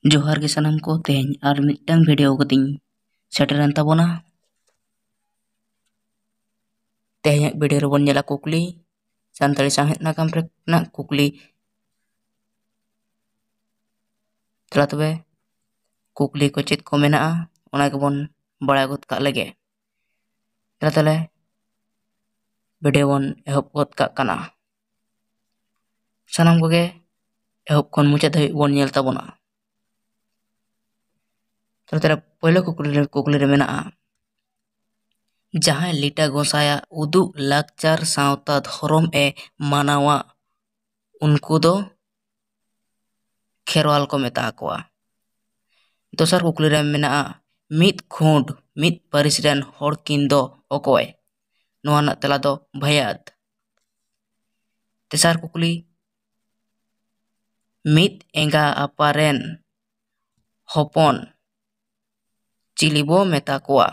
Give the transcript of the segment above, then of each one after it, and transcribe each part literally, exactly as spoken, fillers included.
ᱡᱚᱦᱟᱨ ᱜᱮ ᱥᱟᱱᱟᱢ ᱠᱚ, ᱛᱮᱦᱮᱧ ᱟᱨ ᱢᱤᱫᱴᱟᱝ ᱵᱷᱤᱰᱤᱭᱳ ᱠᱟᱛᱮᱧ ᱥᱮᱴᱮᱨᱮᱱ ᱛᱟᱵᱚᱱᱟ᱾ ᱛᱮᱦᱮᱧᱟᱜ ᱵᱷᱤᱰᱤᱭᱳ ᱨᱮᱵᱚᱱ ᱧᱮᱞᱟ ᱠᱩᱠᱞᱤ, ᱥᱟᱱᱛᱟᱲᱤ ᱥᱟᱶᱦᱮᱫ ᱱᱟᱜᱟᱢ ᱨᱮᱱᱟᱜ ᱠᱩᱠᱞᱤ᱾ ᱫᱮᱞᱟ ᱛᱚᱵᱮ ᱠᱩᱠᱞᱤ ᱠᱚ ᱪᱮᱫ ᱠᱚ ᱢᱮᱱᱟᱜᱼᱟ, ᱚᱱᱟ ᱜᱮᱵᱚᱱ ᱵᱟᱲᱟᱭ ᱜᱚᱫ ᱠᱟᱜ ᱞᱮᱜᱮ᱾ ᱫᱮᱞᱟ ᱛᱟᱦᱞᱮ ᱵᱷᱤᱰᱤᱭᱳ ᱵᱚᱱ ᱮᱦᱚᱵ ᱜᱚᱫ ᱠᱟᱜ ᱠᱟᱱᱟ᱾ ᱥᱟᱱᱟᱢ ᱠᱚᱜᱮ ᱮᱦᱚᱵ ᱠᱷᱚᱱ ᱢᱩᱪᱟᱹᱫ ᱫᱷᱟᱹᱵᱤᱡ ᱵᱚᱱ ᱧᱮᱞ ᱛᱟᱵᱚᱱᱟ᱾ ᱛᱟᱦᱞᱮ ᱯᱳᱭᱞᱳ ᱠᱩᱠᱞᱤ ᱨᱮ, ᱠᱩᱠᱞᱤ ᱨᱮ ᱢᱮᱱᱟᱜᱼᱟ, ᱡᱟᱦᱟᱸᱭ ᱞᱤᱴᱟᱹ ᱜᱚᱸᱥᱟᱭᱟᱜ ᱩᱫᱩᱜ ᱞᱟᱠᱪᱟᱨ ᱥᱟᱶᱛᱟ ᱫᱷᱚᱨᱚᱢ ᱮ ᱢᱟᱱᱟᱣᱟ, ᱩᱱᱠᱩ ᱫᱚ ᱠᱷᱮᱨᱣᱟᱞ ᱠᱚ ᱢᱮᱛᱟ ᱠᱚᱣᱟ᱾ ᱫᱚᱥᱟᱨ ᱠᱩᱠᱞᱤ ᱨᱮ ᱢᱮᱱᱟᱜᱼᱟ, ᱢᱤᱫ ᱠᱷᱩᱸᱰ ᱢᱤᱫ ᱯᱟᱹᱨᱤᱥ ᱨᱮᱱ ᱦᱚᱲ ᱠᱤᱱ ᱫᱚ ᱚᱠᱚᱭ? ᱱᱚᱣᱟ ᱨᱮᱱᱟᱜ ᱛᱮᱞᱟ ᱫᱚ ᱵᱷᱟᱹᱭᱟᱹᱫ᱾ ᱛᱮᱥᱟᱨ ᱠᱩᱠᱞᱤ, ᱢᱤᱫ ᱮᱸᱜᱟ ᱟᱯᱟ ᱨᱮᱱ ᱦᱚᱯᱚᱱ ᱪᱤᱞᱤ ᱵᱚ ᱢᱮᱛᱟ ᱠᱚᱣᱟ?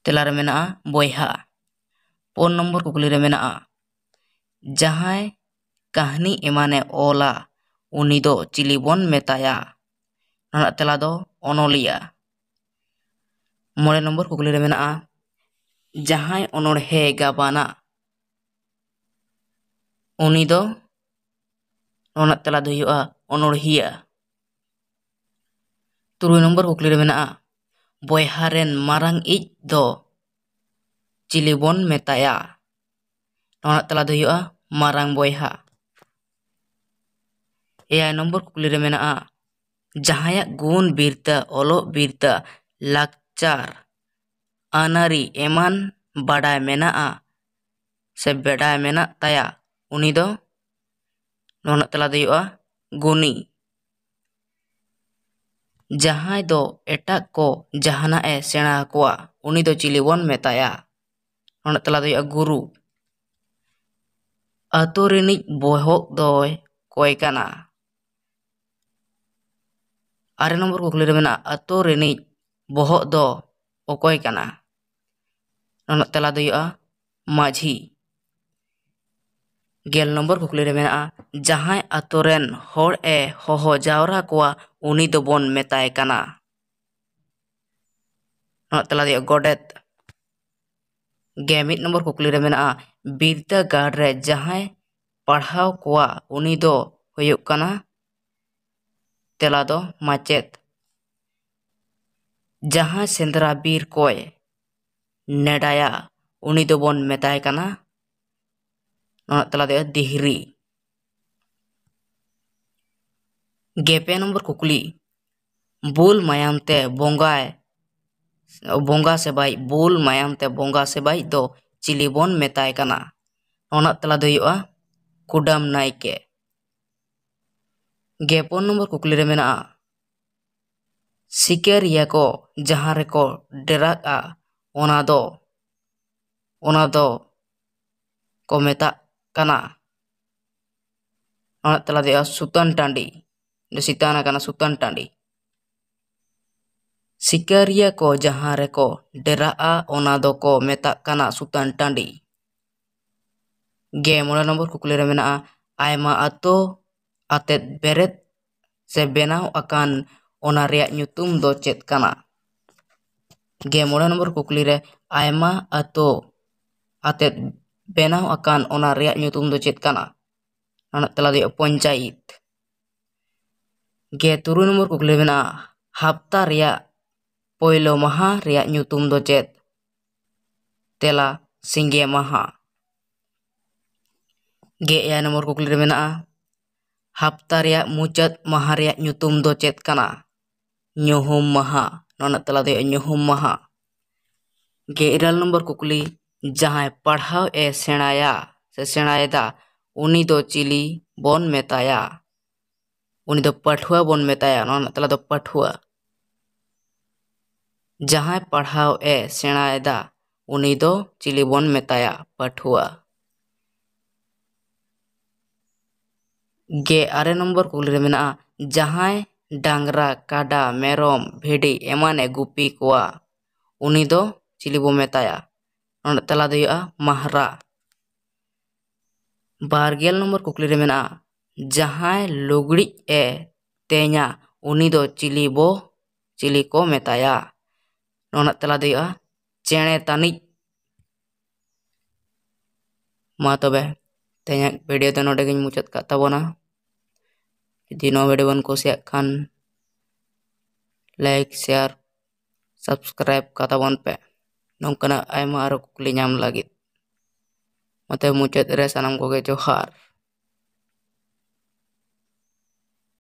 ᱛᱮᱞᱟ ᱨᱮ ᱢᱮᱱᱟᱜᱼᱟ ᱵᱚᱭᱦᱟ᱾ ᱯᱩᱱ ᱱᱚᱢᱵᱚᱨ ᱠᱩᱠᱞᱤ ᱨᱮ ᱢᱮᱱᱟᱜᱼᱟ, ᱡᱟᱦᱟᱸᱭ ᱠᱟᱹᱦᱱᱤ ᱮᱢᱟᱱᱮ ᱚᱞᱟ, ᱩᱱᱤ ᱫᱚ ᱪᱤᱞᱤ ᱵᱚᱱ ᱢᱮᱛᱟᱭᱟ? ᱚᱱᱟ ᱨᱮᱱᱟᱜ ᱛᱮᱞᱟ ᱫᱚ ᱚᱱᱚᱞᱤᱭᱟᱹ᱾ ᱢᱚᱬᱮ ᱱᱚᱢᱵᱚᱨ ᱠᱩᱠᱞᱤ ᱨᱮ ᱢᱮᱱᱟᱜᱼᱟ, ᱡᱟᱦᱟᱸᱭ ᱚᱱᱚᱬᱦᱮ ᱜᱟᱵᱟᱱᱟ, ᱩᱱᱤ ᱫᱚ, ᱱᱚᱣᱟ ᱨᱮᱱᱟᱜ ᱛᱮᱞᱟ ᱫᱚ ᱦᱩᱭᱩᱜᱼᱟ ᱚᱱᱚᱬᱦᱤᱭᱟᱹ᱾ ᱛᱩᱨᱩᱭ ᱱᱚᱢᱵᱚᱨ ᱠᱩᱠᱞᱤ ᱨᱮ ᱢᱮᱱᱟᱜᱼᱟ, ᱵᱚᱭᱦᱟ ᱨᱮᱱ ᱢᱟᱨᱟᱝ ᱤᱡ ᱫᱚ ᱪᱤᱞᱤ ᱵᱚᱱ ᱢᱮᱛᱟᱭᱟ? ᱱᱚᱣᱟ ᱨᱮᱱᱟᱜ ᱛᱮᱞᱟ ᱫᱚ ᱦᱩᱭᱩᱜᱼᱟ ᱢᱟᱨᱟᱝ ᱵᱚᱭᱦᱟ᱾ ᱮᱭᱟᱭ ᱱᱚᱢᱵᱚᱨ ᱠᱩᱠᱞᱤ ᱨᱮ ᱢᱮᱱᱟᱜᱼᱟ, ᱡᱟᱦᱟᱸᱭᱟᱜ ᱜᱩᱱ ᱵᱤᱨᱫᱟᱹ, ᱚᱞᱚᱜ ᱵᱤᱨᱫᱟᱹ, ᱞᱟᱠᱪᱟᱨ, ᱟᱹᱱᱟᱹᱨᱤ ᱮᱢᱟᱱ ᱵᱟᱰᱟᱭ ᱢᱮᱱᱟᱜᱼᱟ ᱥᱮ ᱵᱟᱰᱟᱭ ᱢᱮᱱᱟᱜ ᱛᱟᱭᱟ, ᱩᱱᱤ ᱫᱚ, ᱱᱚᱣᱟ ᱨᱮᱱᱟᱜ ᱛᱮᱞᱟ ᱫᱚ ᱦᱩᱭᱩᱜᱼᱟ ᱜᱩᱱᱤ᱾ ᱡᱟᱦᱟᱸᱭ ᱫᱚ ᱮᱴᱟᱜ ᱠᱚ ᱡᱟᱦᱟᱱᱟᱜ ᱮ ᱥᱮᱬᱟ ᱟᱠᱚᱣᱟ, ᱩᱱᱤ ᱫᱚ ᱪᱤᱞᱤ ᱵᱚᱱ ᱢᱮᱛᱟᱭᱟ? ᱱᱚᱣᱟ ᱨᱮᱱᱟᱜ ᱛᱮᱞᱟ ᱫᱚ ᱦᱩᱭᱩᱜᱼᱟ ᱜᱩᱨᱩ᱾ ᱟᱛᱳ ᱨᱤᱱᱤᱡ ᱵᱚᱦᱚᱜ ᱫᱚᱭ ᱚᱠᱚᱭ ᱠᱟᱱᱟ? ᱟᱨᱮ ᱱᱚᱢᱵᱚᱨ ᱠᱩᱠᱞᱤ ᱨᱮ ᱢᱮᱱᱟᱜᱼᱟ, ᱟᱛᱳ ᱨᱤᱱᱤᱡ ᱵᱚᱦᱚᱜ ᱫᱚ ᱚᱠᱚᱭ ᱠᱟᱱᱟ? ᱱᱚᱣᱟ ᱨᱮᱱᱟᱜ ᱛᱮᱞᱟ ᱫᱚ ᱦᱩᱭᱩᱜᱼᱟ ᱢᱟᱹᱡᱷᱤ᱾ ᱜᱮᱞ ᱱᱚᱢᱵᱚᱨ ᱠᱩᱠᱞᱤ ᱨᱮ ᱢᱮᱱᱟᱜᱼᱟ, ᱡᱟᱦᱟᱸᱭ ᱟᱛᱳ ᱨᱮᱱ ᱦᱚᱲ ᱮ ᱦᱚᱦᱚ ᱡᱟᱣᱨᱟ ᱠᱚᱣᱟ, ᱩᱱᱤ ᱫᱚᱵᱚᱱ ᱢᱮᱛᱟᱭ ᱠᱟᱱᱟ᱾ ᱱᱚᱣᱟ ᱛᱮᱞᱟ ᱫᱚ ᱦᱩᱭᱩᱜᱼᱟ ᱜᱚᱰᱮᱛ᱾ ᱜᱮ ᱢᱤᱫ ᱱᱚᱢᱵᱚᱨ ᱠᱩᱠᱞᱤ ᱨᱮ ᱢᱮᱱᱟᱜᱼᱟ, ᱵᱤᱨᱫᱟᱹᱜᱟᱲ ᱨᱮ ᱡᱟᱦᱟᱸᱭ ᱯᱟᱲᱦᱟᱣ ᱠᱚᱣᱟ, ᱩᱱᱤ ᱫᱚ ᱦᱩᱭᱩᱜ ᱠᱟᱱᱟ, ᱛᱮᱞᱟ ᱫᱚ ᱢᱟᱪᱮᱫ᱾ ᱡᱟᱦᱟᱸᱭ ᱥᱮᱸᱫᱽᱨᱟ ᱵᱤᱨ ᱠᱚᱭ ᱱᱮᱰᱟᱭᱟ, ᱩᱱᱤ ᱫᱚᱵᱚᱱ ᱢᱮᱛᱟᱭ ᱠᱟᱱᱟ, ᱱᱚᱣᱟ ᱛᱮᱞᱟ ᱫᱚ ᱦᱩᱭᱩᱜᱼᱟ ᱫᱤᱦᱨᱤ᱾ ᱜᱮ ᱯᱮ ᱱᱚᱢᱵᱚᱨ ᱠᱩᱠᱞᱤ, ᱵᱩᱞ ᱢᱟᱭᱟᱢ ᱛᱮ ᱵᱚᱸᱜᱟᱭ, ᱵᱚᱸᱜᱟ ᱥᱮᱵᱟᱭᱤᱡ, ᱵᱩᱞ ᱢᱟᱭᱟᱢ ᱛᱮ ᱵᱚᱸᱜᱟ ᱥᱮᱵᱟᱭᱤᱡ ᱫᱚ ᱪᱤᱞᱤ ᱵᱚᱱ ᱢᱮᱛᱟᱭ ᱠᱟᱱᱟ? ᱚᱱᱟ ᱛᱮᱞᱟ ᱫᱚ ᱦᱩᱭᱩᱜᱼᱟ ᱠᱩᱰᱟᱹᱢ ᱱᱟᱭᱠᱮ᱾ ᱜᱮ ᱯᱩᱱ ᱱᱚᱢᱵᱚᱨ ᱠᱩᱠᱞᱤ ᱨᱮ ᱢᱮᱱᱟᱜᱼᱟ, ᱥᱤᱠᱟᱹᱨᱤᱭᱟᱹ ᱠᱚ ᱡᱟᱦᱟᱸ ᱨᱮᱠᱚ ᱰᱮᱨᱟᱜᱼᱟ, ᱚᱱᱟ ᱫᱚ, ᱚᱱᱟ ᱫᱚ ᱠᱚ ᱢᱮᱛᱟᱜ ᱠᱟᱱᱟ, ᱚᱱᱟ ᱛᱮᱞᱟ ᱫᱚ ᱦᱩᱭᱩᱜᱼᱟ ᱥᱩᱛᱟᱹᱱ ᱴᱟᱺᱰᱤ᱾ ᱥᱤᱛᱟᱹᱱ ᱠᱟᱱᱟ ᱥᱩᱛᱟᱹᱱ ᱴᱟᱺᱰᱤ᱾ ᱥᱤᱠᱟᱹᱨᱤᱭᱟᱹ ᱠᱚ ᱡᱟᱦᱟᱸ ᱨᱮᱠᱚ ᱰᱮᱨᱟᱜᱼᱟ, ᱚᱱᱟ ᱫᱚᱠᱚ ᱢᱮᱛᱟᱜ ᱠᱟᱱᱟ ᱥᱩᱛᱟᱹᱱ ᱴᱟᱺᱰᱤ᱾ ᱜᱮ ᱢᱚᱬᱮ ᱱᱚᱢᱵᱚᱨ ᱠᱩᱠᱞᱤ ᱨᱮ ᱢᱮᱱᱟᱜᱼᱟ, ᱟᱭᱢᱟ ᱟᱛᱳ ᱟᱛᱮᱫ ᱵᱮᱨᱮᱫ ᱥᱮ ᱵᱮᱱᱟᱣ ᱟᱠᱟᱱ ᱚᱱᱟ ᱨᱮᱭᱟᱜ ᱧᱩᱛᱩᱢ ᱫᱚ ᱪᱮᱫ ᱠᱟᱱᱟ? ᱜᱮ ᱢᱚᱬᱮ ᱱᱚᱢᱵᱚᱨ ᱠᱩᱠᱞᱤ ᱨᱮ, ᱟᱭᱢᱟ ᱟᱛᱳ ᱟᱛᱮᱫ ᱵᱮᱱᱟᱣ ᱟᱠᱟᱱ ᱚᱱᱟ ᱨᱮᱭᱟᱜ ᱧᱩᱛᱩᱢ ᱫᱚ ᱪᱮᱫ ᱠᱟᱱᱟ? ᱚᱱᱟ ᱛᱮᱞᱟ ᱫᱚ ᱦᱩᱭᱩᱜᱼᱟ ᱯᱚᱧᱪᱟᱭᱤᱛ᱾ ᱜᱮ ᱛᱩᱨᱩᱭ ᱱᱚᱢᱵᱚᱨ ᱠᱩᱠᱞᱤ ᱢᱮᱱᱟᱜᱼᱟ, ᱦᱟᱯᱛᱟ ᱨᱮᱭᱟᱜ ᱯᱳᱭᱞᱳ ᱢᱟᱦᱟ ᱨᱮᱭᱟᱜ ᱧᱩᱛᱩᱢ ᱫᱚ ᱪᱮᱫ? ᱛᱮᱞᱟ, ᱥᱤᱸᱜᱮ ᱢᱟᱦᱟ᱾ ᱜᱮ ᱮᱭᱟᱭ ᱱᱚᱢᱵᱚᱨ ᱠᱩᱠᱞᱤ ᱨᱮ ᱢᱮᱱᱟᱜᱼᱟ, ᱦᱟᱯᱛᱟ ᱨᱮᱭᱟᱜ ᱢᱩᱪᱟᱹᱫ ᱢᱟᱦᱟ ᱨᱮᱭᱟᱜ ᱧᱩᱛᱩᱢ ᱫᱚ ᱪᱮᱫ ᱠᱟᱱᱟ? ᱧᱩᱦᱩᱢ ᱢᱟᱦᱟ᱾ ᱱᱚᱣᱟ ᱨᱮᱱᱟᱜ ᱛᱮᱞᱟ ᱫᱚ ᱦᱩᱭᱩᱜᱼᱟ ᱧᱩᱦᱩᱢ ᱢᱟᱦᱟ᱾ ᱜᱮ ᱤᱨᱟᱹᱞ ᱱᱚᱢᱵᱚᱨ ᱠᱩᱠᱞᱤ, ᱡᱟᱦᱟᱸᱭ ᱯᱟᱲᱦᱟᱣ ᱮ ᱥᱮᱬᱟᱭᱟ ᱥᱮ ᱥᱮᱬᱟᱭᱮᱫᱟ, ᱩᱱᱤ ᱫᱚ ᱪᱤᱞᱤ ᱵᱚᱱ ᱢᱮᱛᱟᱭᱟ? ᱩᱱᱤ ᱫᱚ ᱯᱟᱹᱴᱷᱩᱣᱟᱹ ᱵᱚᱱ ᱢᱮᱛᱟᱭᱟ᱾ ᱱᱚᱣᱟ ᱨᱮᱱᱟᱜ ᱛᱮᱞᱟ ᱫᱚ ᱯᱟᱹᱴᱷᱩᱣᱟᱹ᱾ ᱡᱟᱦᱟᱸᱭ ᱯᱟᱲᱦᱟᱣ ᱮ ᱥᱮᱬᱟᱭᱮᱫᱟ, ᱩᱱᱤ ᱫᱚ ᱪᱤᱞᱤ ᱵᱚᱱ ᱢᱮᱛᱟᱭᱟ? ᱯᱟᱹᱴᱷᱩᱣᱟᱹ᱾ ᱜᱮ ᱟᱨᱮ ᱱᱚᱢᱵᱚᱨ ᱠᱩᱠᱞᱤ ᱨᱮ ᱢᱮᱱᱟᱜᱼᱟ, ᱡᱟᱦᱟᱸᱭ ᱰᱟᱝᱨᱟ, ᱠᱟᱰᱟ, ᱢᱮᱨᱚᱢ, ᱵᱷᱤᱰᱤ ᱮᱢᱟᱱ ᱮ ᱜᱩᱯᱤ ᱠᱚᱣᱟ, ᱩᱱᱤ ᱫᱚ ᱪᱤᱞᱤ ᱵᱚ ᱢᱮᱛᱟᱭᱟ? ᱱᱚᱰᱮ ᱛᱮᱞᱟ ᱫᱚ ᱦᱩᱭᱩᱜᱼᱟ ᱢᱟᱦᱨᱟ᱾ ᱵᱟᱨ ᱜᱮᱞ ᱱᱚᱢᱵᱚᱨ ᱠᱩᱠᱞᱤ ᱨᱮ ᱢᱮᱱᱟᱜᱼᱟ, ᱡᱟᱦᱟᱸᱭ ᱞᱩᱜᱽᱲᱤᱡ ᱮ ᱛᱮᱧᱟ, ᱩᱱᱤ ᱫᱚ ᱪᱤᱞᱤ ᱵᱚ, ᱪᱤᱞᱤ ᱠᱚ ᱢᱮᱛᱟᱭᱟ? ᱱᱚᱣᱟ ᱨᱮᱱᱟᱜ ᱛᱮᱞᱟ ᱫᱚ ᱦᱩᱭᱩᱜᱼᱟ, ᱪᱮᱬᱮ ᱛᱟᱹᱱᱤᱡ᱾ ᱢᱟ ᱛᱚᱵᱮ, ᱛᱮᱦᱮᱧᱟᱜ ᱵᱷᱤᱰᱤᱭᱳ ᱫᱚ ᱱᱚᱰᱮ ᱜᱤᱧ ᱢᱩᱪᱟᱹᱫ ᱠᱟᱜ ᱛᱟᱵᱚᱱᱟ᱾ ᱡᱩᱫᱤ ᱱᱚᱣᱟ ᱵᱷᱤᱰᱤᱭᱳ ᱵᱚᱱ ᱠᱩᱥᱤᱭᱟᱜ ᱠᱷᱟᱱ, ᱞᱟᱭᱤᱠ, ᱥᱮᱭᱟᱨ, ᱥᱟᱵᱥᱠᱨᱟᱭᱤᱵ ᱠᱟᱛᱟᱵᱚᱱ ᱯᱮ, ᱱᱚᱝᱠᱟᱱᱟᱜ ᱟᱭᱢᱟ ᱟᱨᱚ ᱠᱩᱠᱞᱤ ᱧᱟᱢ ᱞᱟᱹᱜᱤᱫ᱾ ᱢᱟ ᱛᱚᱵᱮ, ᱢᱩᱪᱟᱹᱫ ᱨᱮ ᱥᱟᱱᱟᱢ ᱠᱚᱜᱮ ᱡᱚᱦᱟᱨ᱾